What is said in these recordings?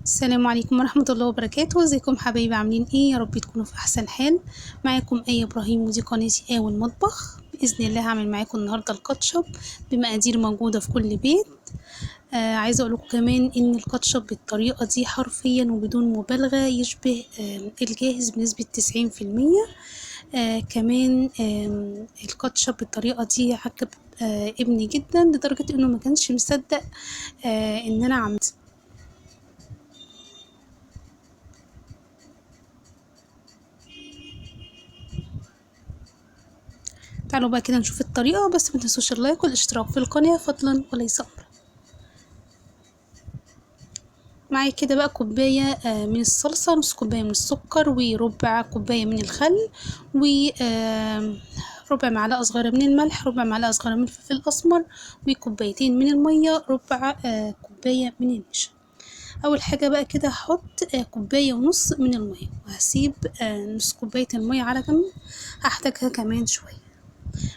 السلام عليكم ورحمة الله وبركاته. ازيكم حبايبي، عاملين ايه؟ يا رب تكونوا في احسن حال. معاكم آية ابراهيم ودي قناتي آية والمطبخ. باذن الله هعمل معاكم النهارده الكاتشب بمقادير موجودة في كل بيت. عايزه اقول لكم كمان ان الكاتشب بالطريقة دي حرفيا وبدون مبالغه يشبه الجاهز بنسبة 90%. كمان الكاتشب بالطريقة دي عجب ابني جدا لدرجة انه ما كانش مصدق ان انا عملت. تعالوا بقى كده نشوف الطريقة، بس ما تنسوش اللايك والاشتراك في القناة فضلا وليس امرا. معايا كده بقى كوباية من الصلصة، نص كوباية من السكر، وربع كوباية من الخل، وربع معلقة صغيرة من الملح، ربع معلقة صغيرة من الفلفل الأسمر، وكوبايتين من المية، ربع كوباية من النشا. أول حاجة بقى كده هحط كوباية ونص من المية، وهسيب نص كوباية المية على جنب، هحتاجها كمان شوية.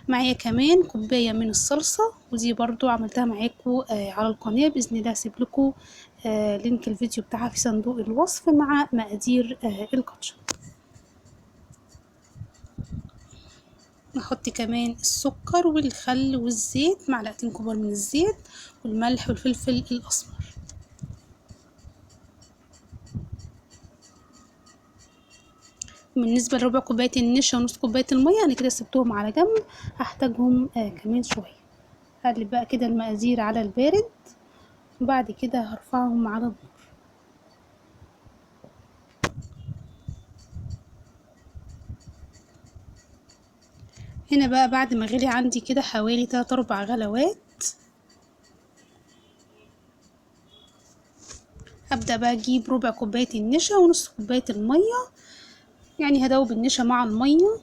معايا كمان كوباية من الصلصة، ودي برضو عملتها معاكم على القناة، بإذن الله هسيب لكم link الفيديو بتاعها في صندوق الوصف مع مقادير الكاتشب. نحط كمان السكر والخل والزيت، معلقتين كبار من الزيت، والملح والفلفل الأسمر. بالنسبة لربع كوباية النشا ونص كوباية المية أنا كده سبتهم على جنب، هحتاجهم كمان شوية. هقلب بقى كده المقادير على البارد، وبعد كده هرفعهم على النار. هنا بقى بعد ما غلي عندي كده حوالي 3-4 غلوات، هبدأ بقى اجيب ربع كوباية النشا ونص كوباية المية، يعني هدوب النشا مع المية.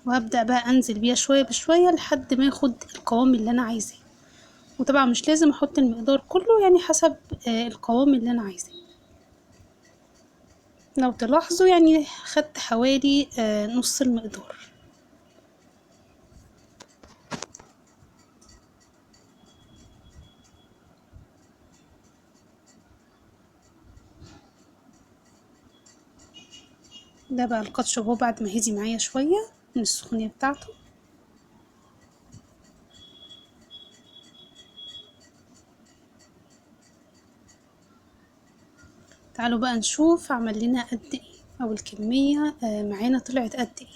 وهبدأ بقى انزل بيها شوية بشوية لحد ما اخد القوام اللي انا عايزاه، وطبعا مش لازم احط المقدار كله، يعني حسب القوام اللي انا عايزاه. لو تلاحظوا يعني خدت حوالي نص المقدار. ده بقى الكاتشب اهو بعد ما هدي معايا شوية من السخونيه بتاعته. تعالوا بقى نشوف عمل لنا قد ايه، او الكمية معانا طلعت قد ايه.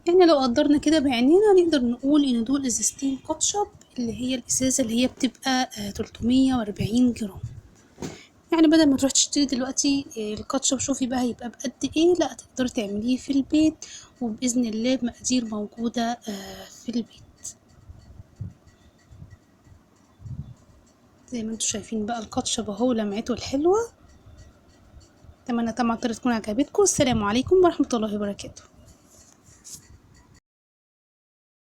يعني لو قدرنا كده بعينينا نقدر نقول ان دول ازازتين كاتشب، اللي هي الازازه اللي هي بتبقى 340 جرام. يعني بدل ما تروح تشتري دلوقتي الكاتشب شوفي بقى هيبقى بقد ايه، لا تقدري تعمليه في البيت، وباذن الله بمقادير موجودة في البيت. زي ما انتم شايفين بقى الكاتشب اهو لمعته الحلوة. اتمنى طبعا الطريقة تكون عجبتكم. السلام عليكم ورحمة الله وبركاته.